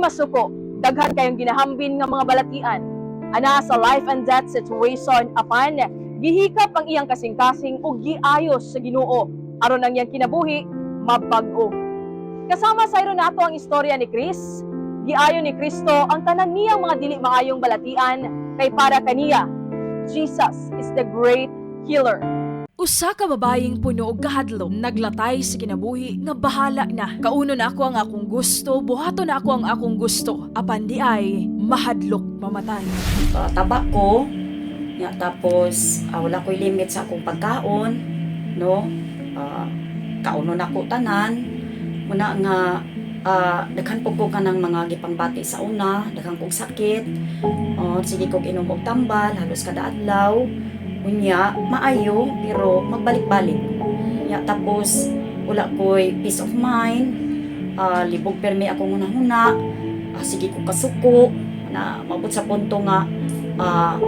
masuko, daghan kayong ginahambin nga mga balatian. Ana sa life and death situation, apan gihikap ang iyang kasing-kasing ug giayos sa Ginoo aron ang iyang kinabuhi mabag-o. Kasama sa nato ang istorya ni Chris. Giayo ni Kristo ang tanan niyang mga dili maayong balatian kay para kaniya, Jesus is the great healer. Usa ka babayeng puno og kahadlok, naglatay sa kinabuhi nga bahala na. Kauno na ako ang akong gusto, buhato na ako ang akong gusto. Apan di ay mahadlok mamatay. Taba ko. Ya, tapos wala ko'y limit sa akong pagkaon, no? Kauno na ko tanan. Muna nga daghan po ko kanang mga gipangbati sa una, daghan kog sakit. Sige kog inom og tambal halos kada adlaw. Unya, maayo pero magbalik-balik. Ya, tapos wala ko'y peace of mind. Libog permi akong hunahuna. Sige ko kasuko na maabot sa punto nga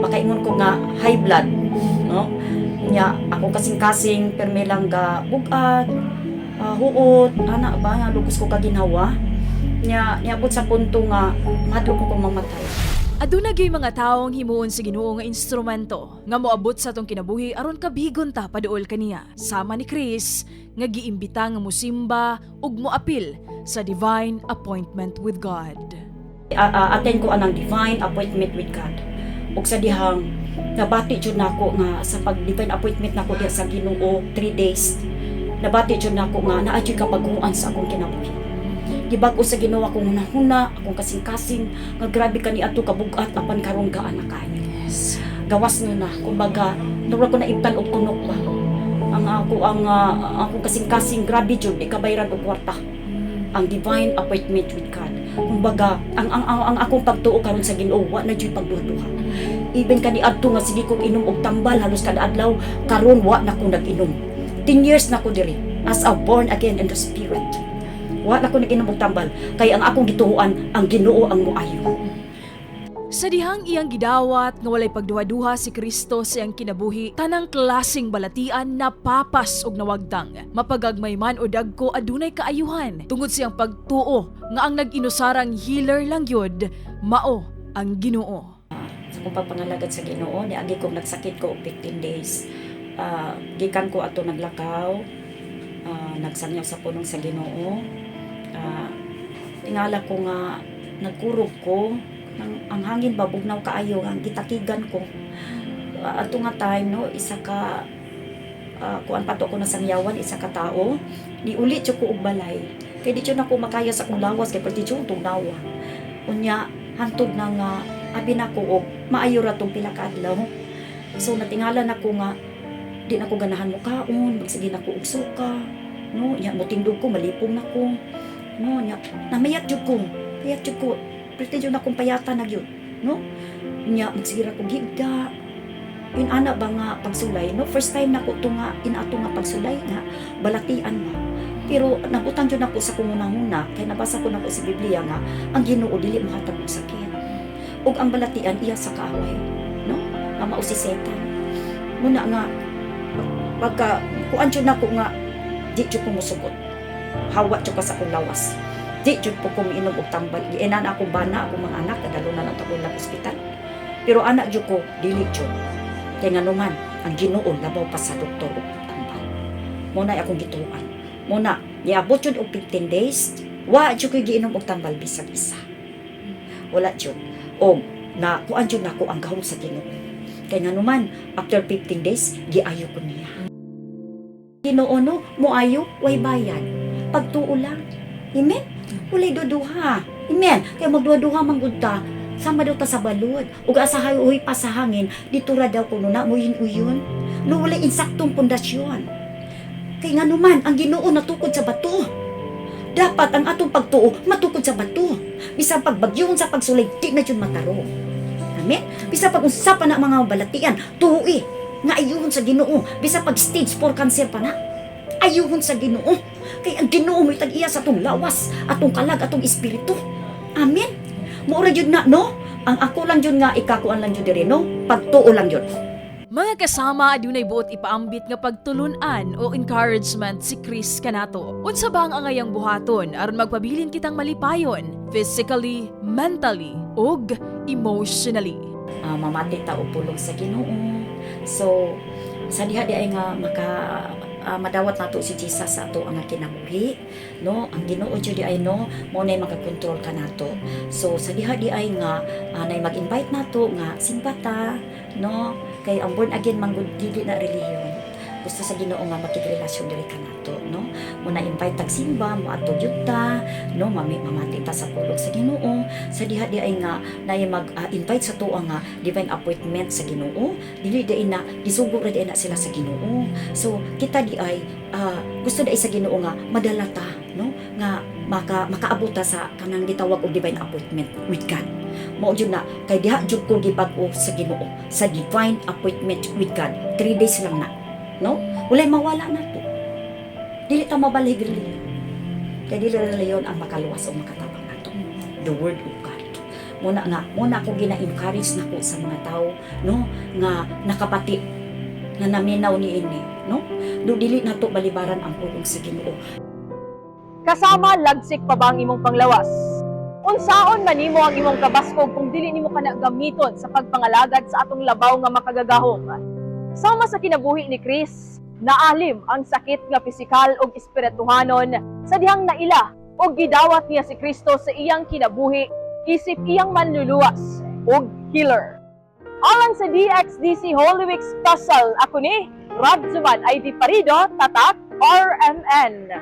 makaingon ko nga high blood, no? Nya ako kasing-kasing permi lang ga bugat, huot ana ba nga lugos ko kaginhawa. Nya niabot sa punto nga mahadlok ko kung mamatay. Aduna gyud mga taong himuon sa Ginoo nga instrumento nga moabot sa atong kinabuhi aron kabigon ta paduol kaniya. Sama ni Chris nga giimbita nga musimba ug moapil sa divine appointment with God. Attend ko anang divine appointment with God. Ug sa dihang nabati jud nako nga sa pag divine appointment nako diha sa Ginoo 3 days, nabati jud nako nga naa jud kabaguhan sa akong kinabuhi. Gibag-o sa Ginoo akong hunahuna, akong kasing-kasing nga grabe kani ato kabugat, apan karon gaan na kaayo. Gawas na na, kumbaga nura ko na ibtan og tunok ba. Ang ako ang akong kasing-kasing, grabe jud, di kabayran og kwarta ang divine appointment with God. Kumbaga, ang akong pagtuo karon sa Ginoo wa na jud pagduha-duha. Even kani adto nga sige kog inom og tambal halos kada adlaw, karon wa na ko nag-inom. 10 years na ko diri as a born again in the spirit. Wa na ko nag-inom og tambal kay ang akong gituoan, ang Ginoo ang moayo. Sa dihang iyang gidawat nga walay pagduha-duha si Kristo sa iyang kinabuhi, tanang klaseng balatian napapas og nawagtang. Mapagagmay man o dagko, adunay kaayuhan tungod siyang pagtuo nga ang nag-inusarang healer lang yun, mao ang Ginoo. Sa akong pagpangalagad sa Ginoo, niagi kong nagsakit ko og 15 days. Gikan ko ato naglakaw, nagsangyaw sa pulong sa Ginoo. Tingala ko nga nagkurog ko ang hangin ba bugnaw kaayo ang gitakigan ko. Ato nga time, no, isa ka kuan pa to ko nasangyawan, isa ka tao ni uli jud ko og balay kay di jud nako makaya sa akong lawas kay perti jud tugnawa. Unya hantod na nga abi nako og maayo ra tong pila ka adlaw. So natingala nako nga di na ko ganahan mo kaon, magsige na ko og suka, no? Nya motindog ko, malipong na ko, no? Nya namayat jud ko, payat jud ko, perti jud akong payata na gyud, no? Nya magsige ra ko gigda yun ana ba nga pagsulay, no? First time nako to nga inato nga pagsulay nga balatian ba, pero nabutang jud ako sa kungunahuna kay nabasa ko nako sa Biblia nga ang Ginoo dili mohatag og sakit ug ang balatian iya sa kaaway, no, nga mao si Satan. Muna nga pagka kuan jud nako nga di jud ko mosugot, hawa jud ka sa akong lawas, di jud po ko miinom og tambal. Giinan akong bana, akong mga anak, kadalo na lang ako lang ospital, pero anak jud ko, dili jud, kay nganuman ang Ginoo labaw pa sa doktor og tambal. Mo na akong gituoan. Mo na niabot jud og 15 days, wa jud ko giinom og tambal bisag isa, wala jud. Og na kuan jud nako ang gahom sa Ginoo kay nganuman after 15 days giayo ko niya. Ginoo, no, moayo way bayad, pagtuo lang. Amen. Walay duduha. Amen. Kay magduha-duha man gud ta, sama daw ta sa balod ug asa uy pa sa hangin dito ra daw kuno na muyin uyon, no? Walay insaktong pundasyon kay nganuman ang Ginoo natukod sa bato. Dapat ang atong pagtuo matukod sa bato. Bisan pagbagyon sa pagsulay, di na jud matarong. Amen. Bisan pag unsa pa na mga balatian, tuoi nga ayuhon sa Ginoo. Bisan pag stage 4 cancer pa na, ayuhon sa Ginoo kay ang Ginoo mo'y tag-iya sa atong lawas, atong kalag, atong espiritu. Amen. Mao ra jud na, no? Ang ako lang jud nga ikakuan lang jud diri, no, pagtuo lang jud. Mga kasama, adunay buot ipaambit nga pagtulunan o encouragement si Chris kanato. Unsa ba ang angayang buhaton aron magpabilin kitang malipayon, physically, mentally, ug emotionally? Mamati ta og pulong sa Ginoo. So sa diha di ay nga maka madawat nato si Jesus sa ato ang kinabuhi, no? Ang Ginoo jud di ay, no, mao nay makakontrol kanato. So sa diha di ay nga nay mag-invite nato nga simba ta, no, kay ang born again man gud, dili na relihiyon. Gusto sa Ginoo nga makigrelasyon diri kanato, no? Mo na invite tag simba, mo adto gyud ta, no, mami mamati ta sa pulong sa Ginoo. Sa diha di ay nga nay mag invite sa tuwa nga divine appointment sa Ginoo, dili di na gisugo ra di na sila sa Ginoo. So kita di ay gusto di ay sa Ginoo nga madala ta, no, nga makaabot ta sa kanang gitawag og divine appointment with God. Mao jud na kay diha jud ko gibag-o sa Ginoo, sa divine appointment with God. 3 days lang na, no? Walay mawala na to. Dili ta mabalhig relihiyon kay dili relihiyon ang makaluwas o makatabang nato, the word of God. Muna nga muna ako gina-encourage nako sa mga tao, no, nga nakapati nga naminaw ni ini, no, do dili nato balibaran ang pulong sa Ginoo. Kasama, lagsik pa ba ang imong panglawas? Unsaon man nimo ang imong kabaskog kung dili nimo kana gamiton sa pagpangalagad sa atong labaw nga makagagahom? Sama sa kinabuhi ni Chris, naalim ang sakit nga pisikal ug espirituhanon sa dihang naila ug gidawat niya si Kristo sa iyang kinabuhi isip iyang manluluwas ug healer. Alang sa DXDC Holy Week Special, ako ni Radzuman Ivy Parido, Tatak RMN.